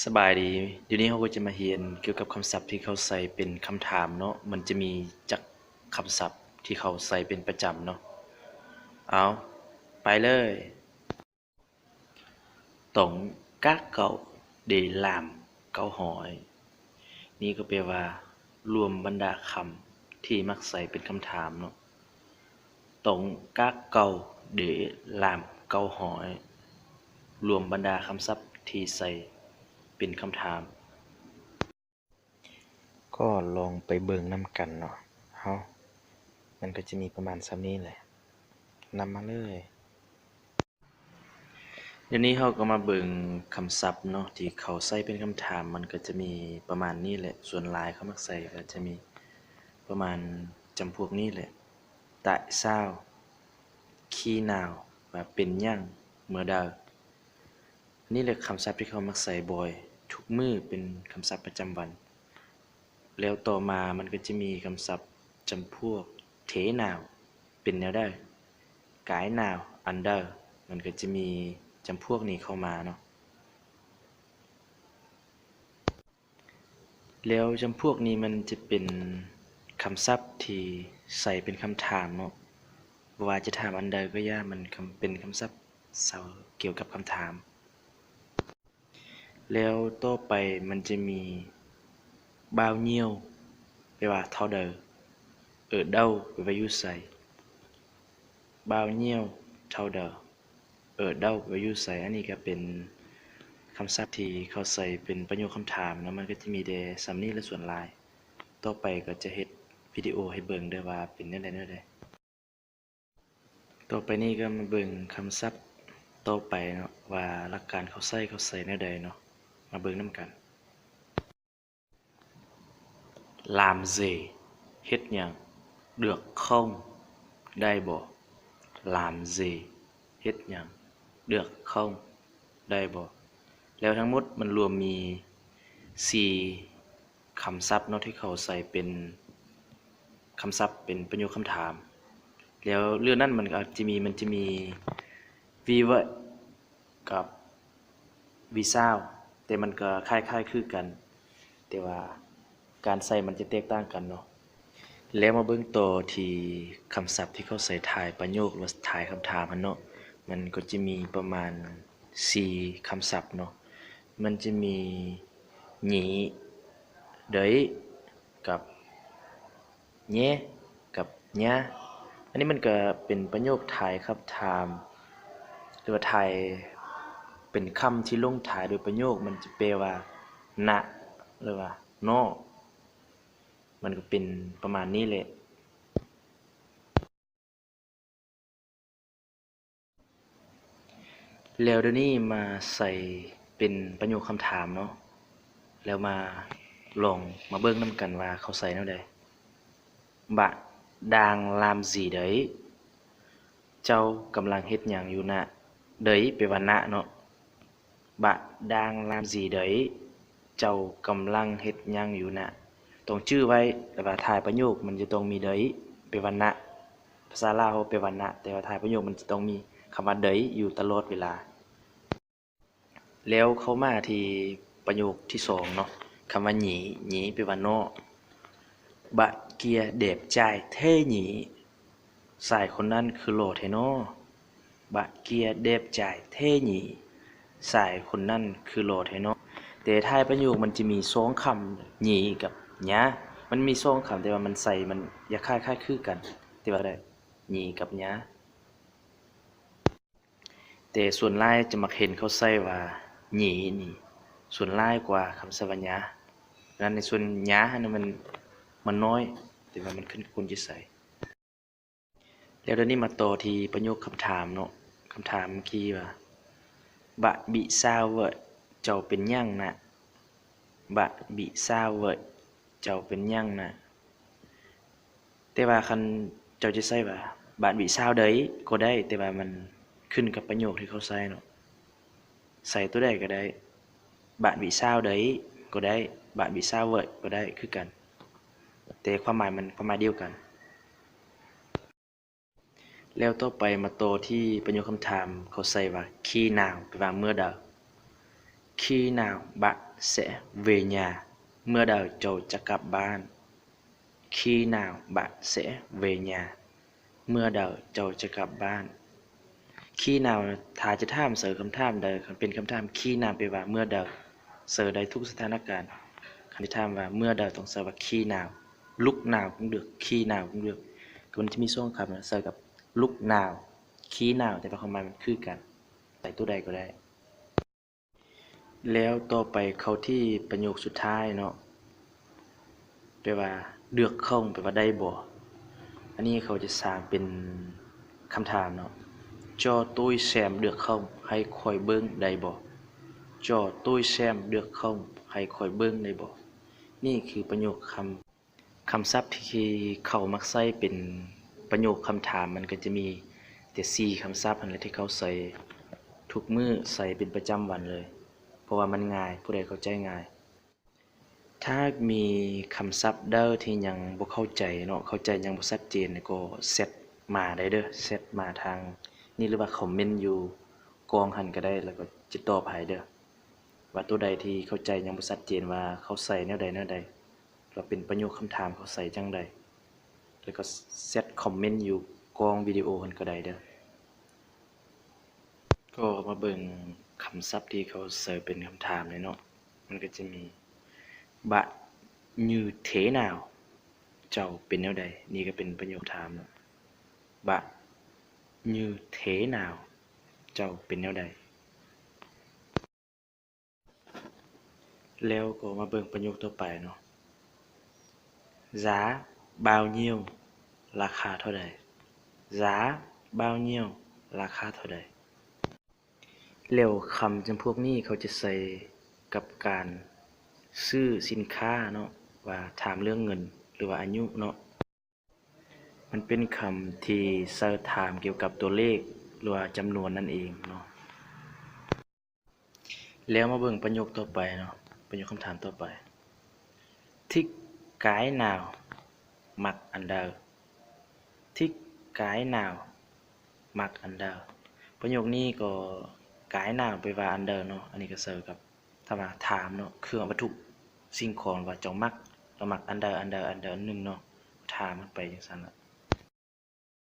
ສະບາຍດີ, ດຽວນີ້ເຮົາກໍຈະມາຮຽນກ່ຽວກັບຄຳສັບທີ່ເຂົາໃສ່ເປັນຄຳຖາມເນາະ, ມັນຈະມີຈັກຄຳສັບທີ່ເຂົາໃສ່ເປັນປະຈຳເນາະ. ເອົາ, ໄປເລີຍ. ຕອງກາກເກົາເດລາມເກົາຮ້ອຍ. ນີ້ກໍແປວ່າ ລວມບັນດາຄຳທີ່ມັກໃສ່ເປັນຄຳຖາມເນາະ. ຕອງກາກເກົາເດລາມເກົາຮ້ອຍ. ລວມບັນດາຄຳສັບທີ່ໃສ່ເປັນຄຳຖາມ. ກໍລອງໄປເບິ່ງນຳກັນເນາະເຮົາ. ມັນກໍຈະມີປະມານສ່ຳນີ້ແຫຼະ. ນຳມາເລີຍ. ດຽວນີ້ເຮົາກໍມາເບິ່ງຄຳສັບເນາະ ທີ່ເຂົາໃສ່ເປັນຄຳຖາມ. ມັນກໍຈະມີປະມານນີ້ແຫຼະ. ສ່ວນຫຼາຍເຂົາມັກໃສ່ກໍຈະມີປະມານຈຳພວກນີ້ແຫຼະ. ຕາຍຊາວ, ຂີ້ໜາວ, ວ່າເປັນຫຍັງ, ເມື່ອໃດ. ອັນນີ້ແຫຼະຄຳສັບທີ່ເຂົາມັກໃສ່ບ່ອຍທຸກມື້ ເປັນຄຳສັບປະຈຳວັນ. ແລ້ວຕໍ່ມາມັນກໍຈະມີຄຳສັບຈຳພວກ ເທໜາວ, ເປັນແນວໃດ, ກາຍໜາວ, ອັນໃດ. ມັນກໍຈະມີຈຳພວກນີ້ເຂົ້າມາເນາະ. ແລ້ວຈຳພວກນີ້ມັນຈະເປັນຄຳສັບທີ່ໃສ່ເປັນຄຳຖາມເນາະ. ບໍ່ວ່າຈະຖາມອັນໃດກໍຢ່າ, ມັນຄຳ ເປັນຄຳສັບເຊົາກ່ຽວກັບຄຳຖາມ. ແລ້ວຕໍ່ໄປມັນຈະມີ ບ່າວຍ່ຽວ ແປວ່າເທົ່າໃດ, ເອີເດົາ ແປວ່າຢູ່ໃສ, ບ່າວຍ່ຽວ ເທົ່າໃດ, ເອີເດົາ ແປວ່າຢູ່ໃສ. ອັນນີ້ກໍເປັນຄຳສັບທີ່ເຂົາໃສ່ເປັນປະໂຫຍກຄຳຖາມເນາະ. ມັນກໍຈະມີແຕ່ສ່ຳນີ້ແຫຼະສ່ວນຫຼາຍ. ຕໍ່ໄປກໍຈະເຮັດວິດີໂອໃຫ້ເບິ່ງເດີວ່າເປັນແນວໃດແນວໃດ. ຕໍ່ໄປນີ້ກໍມາເບິ່ງຄຳສັບຕໍ່ໄປເນາະ ວ່າຫຼັກການເຂົາໃຊ້ ເຂົາໃຊ້ແນວໃດເນາະ. ມາເບິ່ງນຳກັນ. ລາມເຈ ເຮັດຫຍັງ? ເດືອກເຂົ້າ ໄດ້ບໍ່? ລາມເຈ ເຮັດຫຍັງ? ເດືອກເຂົ້າ ໄດ້ບໍ່? ແລ້ວທັງໝົດມັນລວມມີສີ່ ຄຳສັບເນາະ ທີ່ເຂົາໃສ່ເປັນຄຳສັບ ເປັນປະໂຫຍກຄຳຖາມ. ແລ້ວເລື່ອງນັ້ນມັນກໍອາດຈະມີ ມັນຈະມີ ວີເວີດ ກັບ ວີຊາວ ແຕ່ມັນກໍຄ້າຍໆຄືກັນ ແຕ່ວ່າການໃຊ້ມັນຈະແຕກຕ່າງກັນເນາະ. ແລ້ວມາເບິ່ງຕໍ່ທີ່ຄຳສັບທີ່ເຂົາໃສ່ທ້າຍປະໂຫຍກ ຫຼືວ່າທ້າຍຄຳຖາມຫັ້ນເນາະ. ມັນກໍຈະມີປະມານສີ່ຄຳສັບເນາະ. ມັນຈະມີ ຫຢີ ເດີຍ ກັບ ແຍ ກັບ ຍາ. ອັນນີ້ມັນກໍເປັນປະໂຫຍກທ້າຍຄຳຖາມ ຫຼືວ່າທ້າຍ ເປັນຄຳທີ່ລົງທ້າຍດ້ວຍປະໂຫຍກ ມັນຈະແປວ່າ ນະ ຫຼືວ່າ ເນາະ. ມັນກໍເປັນປະມານນີ້ແຫຼະ. ແລ້ວດຽວນີ້ມາໃສ່ເປັນປະໂຫຍກຄຳຖາມເນາະ. ແລ້ວມາລອງມາເບິ່ງນຳກັນວ່າເຂົາໃສ່ແນວໃດ. ບະດາງລາມຈີເດີຍ ເຈົ້າກຳລັງເຮັດຫຍັງຢູ່ນະ? ເດີຍ ແປວ່ານະເນາະ. ບະດາງລາມຈີເດີຍ ເຈົ້າກຳລັງເຮັດຫຍັງຢູ່ນະ? ຕ້ອງຈື່ໄວ້ ແຕ່ວ່າທ້າຍປະໂຫຍກມັນຈະຕ້ອງມີເດີຍ ແປວ່ານະ. ພາສາລາວເຮົາແປວ່ານະ ແຕ່ວ່າທ້າຍປະໂຫຍກມັນຈະຕ້ອງມີຄຳວ່າເດີຍຢູ່ຕະຫຼອດເວລາ. ແລ້ວເຂົ້າມາທີ່ປະໂຫຍກທີສອງເນາະ, ຄຳວ່າ ຫຢີ ຫຢີ ແປວ່າ ເນາະ. ບະເກຍແດບຈ່າຍແທ້ ຫຢີ ຊາຍຄົນນັ້ນຄືຫຼໍ່ແທ້ນໍ. ບະເກຍແດບຈ່າຍແທ້ ຫຢີ ຊາຍຄົນນັ້ນຄືຫຼໍ່ແທ້ນໍ. ແຕ່ທ້າຍປະໂຫຍກມັນຈະມີສອງຄຳ ຫຢີ ກັບ ຍາ. ມັນມີສອງຄຳ ແຕ່ວ່າມັນໃສ່ ມັນຢາກຄ້າຍໆຄືກັນ ແຕ່ວ່າໄດ້ ຫຢີ ກັບ ຍາ. ແຕ່ສ່ວນຫຼາຍຈະມັກເຫັນເຂົາໃຊ້ວ່າ ຫຢີ ນີ້ ສ່ວນຫຼາຍກວ່າຄຳໃຊ້ວ່າ ຍາ. ນັ້ນໃນສ່ວນ ຍາ ຫັ້ນນະ ມັນ ມັນນ້ອຍ ແຕ່ວ່າມັນຂຶ້ນກັບຄົນຈະໃຊ້. ແລ້ວດຽວນີ້ມາຕໍ່ທີ່ປະໂຫຍກຄຳຖາມເນາະ. ຄຳຖາມເມື່ອກີ້ວ່າ ບະບິຊາວເວີດ ເຈົ້າເປັນຫຍັງນະ? ບະບິຊາວເວີດ ເຈົ້າເປັນຫຍັງນະ? ແຕ່ວ່າຄັນເຈົ້າຈະໃຊ້ວ່າ ບາດວິຊາວເດີຍກໍໄດ້ ແຕ່ວ່າມັນຂຶ້ນກັບປະໂຫຍກທີ່ເຂົາໃຊ້ເນາະ. ໃສ່ຕົວໃດກໍໄດ້ ບາດວິຊາວເດີຍກໍໄດ້ ບາດວິຊາວເວີດກໍໄດ້ຄືກັນ ແຕ່ຄວາມໝາຍມັນ ຄວາມໝາຍດຽວກັນ. ແລ້ວຕໍ່ໄປມາຕໍ່ທີ່ປະໂຫຍກຄຳຖາມ ເຂົາໃສ່ວ່າ ຂີ້ໜາວ ແປວ່າເມື່ອໃດ? Khi nào bạn sẽ về nhà? ເມື່ອໃດເຈົ້າຈະກັບບ້ານ? Khi nào bạn sẽ về nhà? ເມື່ອໃດເຈົ້າຈະກັບບ້ານ? Khi nào ຖ້າຈະຖາມໃສ່ຄຳຖາມໃດ, ຄັນເປັນຄຳຖາມ Khi nào ແປວ່າເມື່ອໃດ, ໃສ່ໄດ້ທຸກສະຖານະການ. ຄັນຈະຖາມວ່າເມື່ອໃດ ຕ້ອງໃສ່ວ່າ Khi nào, Lúc nào cũng được, Khi nào cũng được. ກໍມັນຈະມີສອງຄຳ ໃສ່ກັບ Lúc nào, Khi nào ແຕ່ວ່າຄວາມໝາຍມັນຄືກັນ, ໃສ່ໂຕໃດກໍໄດ້. ແລ້ວຕໍ່ໄປເຂົ້າທີ່ປະໂຫຍກສຸດທ້າຍເນາະ ແປວ່າ Được không ແປວ່າໄດ້ບໍ່? ອັນນີ້ເຂົາຈະສ້າງເປັນຄຳຖາມເນາະ Cho tôi xem được không ໃຫ້ຂ້ອຍເບິ່ງໄດ້ບໍ່? Cho tôi xem được không ໃຫ້ຂ້ອຍເບິ່ງໄດ້ບໍ່? ນີ້ຄືປະໂຫຍກຄຳ ຄຳສັບທີ່ເຂົາມັກໃຊ້ເປັນປະໂຫຍກຄຳຖາມ ມັນກໍຈະມີແຕ່ສີ່ຄຳສັບຫັ້ນແຫຼະ ທີ່ເຂົາໃຊ້ທຸກມື້ ໃຊ້ເປັນປະຈຳວັນເລີຍ ເພາະວ່າມັນງ່າຍ ຜູ້ໃດເຂົ້າໃຈງ່າຍ. ຖ້າມີຄຳສັບໃດທີ່ຍັງບໍ່ເຂົ້າໃຈເນາະ ເຂົ້າໃຈຍັງບໍ່ຊັດເຈນ ກໍແຊັດມາໄດ້ເດີ ແຊັດມາທາງນີ້ ຫຼືວ່າຄອມເມັນຢູ່ກ່ອງຫັ້ນກໍໄດ້ ແລ້ວກໍຈະຕອບໃຫ້ເດີ ວ່າໂຕໃດທີ່ເຂົ້າໃຈຍັງບໍ່ຊັດເຈນ ວ່າເຂົາໃຊ້ແນວໃດແນວໃດ ວ່າເປັນປະໂຫຍກຄຳຖາມເຂົາໃຊ້ຈັ່ງໃດ ແລ້ວກໍແຊັດຄອມເມັນຢູ່ກ້ອງວິດີໂອຫັ້ນກໍໄດ້ເດີ. ກໍມາເບິ່ງຄຳສັບທີ່ເຂົາໃຊ້ເປັນຄຳຖາມເລີຍເນາະ ມັນກໍຈະມີ Bạn như thế nào? ເຈົ້າເປັນແນວໃດ? ນີ້ກໍເປັນປະໂຫຍກຖາມເນາະ Bạn như thế nào? ເຈົ້າເປັນແນວໃດ? ແລ້ວກໍມາເບິ່ງປະໂຫຍກຕໍ່ໄປເນາະ Giá bao nhiêu? ລາຄາເທົ່າໃດ? Giá bao nhiêu? ລາຄາເທົ່າໃດ? ແລ້ວຄຳຈຳພວກນີ້ເຂົາຈະໃຊ້ກັບການຊື້ສິນຄ້າເນາະ ວ່າຖາມເລື່ອງເງິນ ຫຼືວ່າອາຍຸເນາະ. ມັນເປັນຄຳທີ່ໃຊ້ຖາມກ່ຽວກັບຕົວເລກ ຫຼືວ່າຈຳນວນນັ້ນເອງເນາະ. ແລ້ວມາເບິ່ງປະໂຫຍກຕໍ່ໄປເນາະ ປະໂຫຍກຄຳຖາມຕໍ່ໄປ Thích cái nào? ມັກອັນໃດ? Thích cái nào? ມັກອັນໃດ? ປະໂຫຍກນີ້ກໍ Cái nào ແປວ່າອັນໃດເນາະ ອັນນີ້ກໍໃຊ້ກັບ ຖ້າວ່າຖາມເນາະ ເຄື່ອງວັດຖຸສິ່ງຂອງ ວ່າເຈົ້າມັກ ເຈົ້າມັກອັນໃດ ອັນໃດ ອັນໃດ ອັນໜຶ່ງເນາະ ຖາມມັນໄປຈັ່ງຊັ້ນລະ.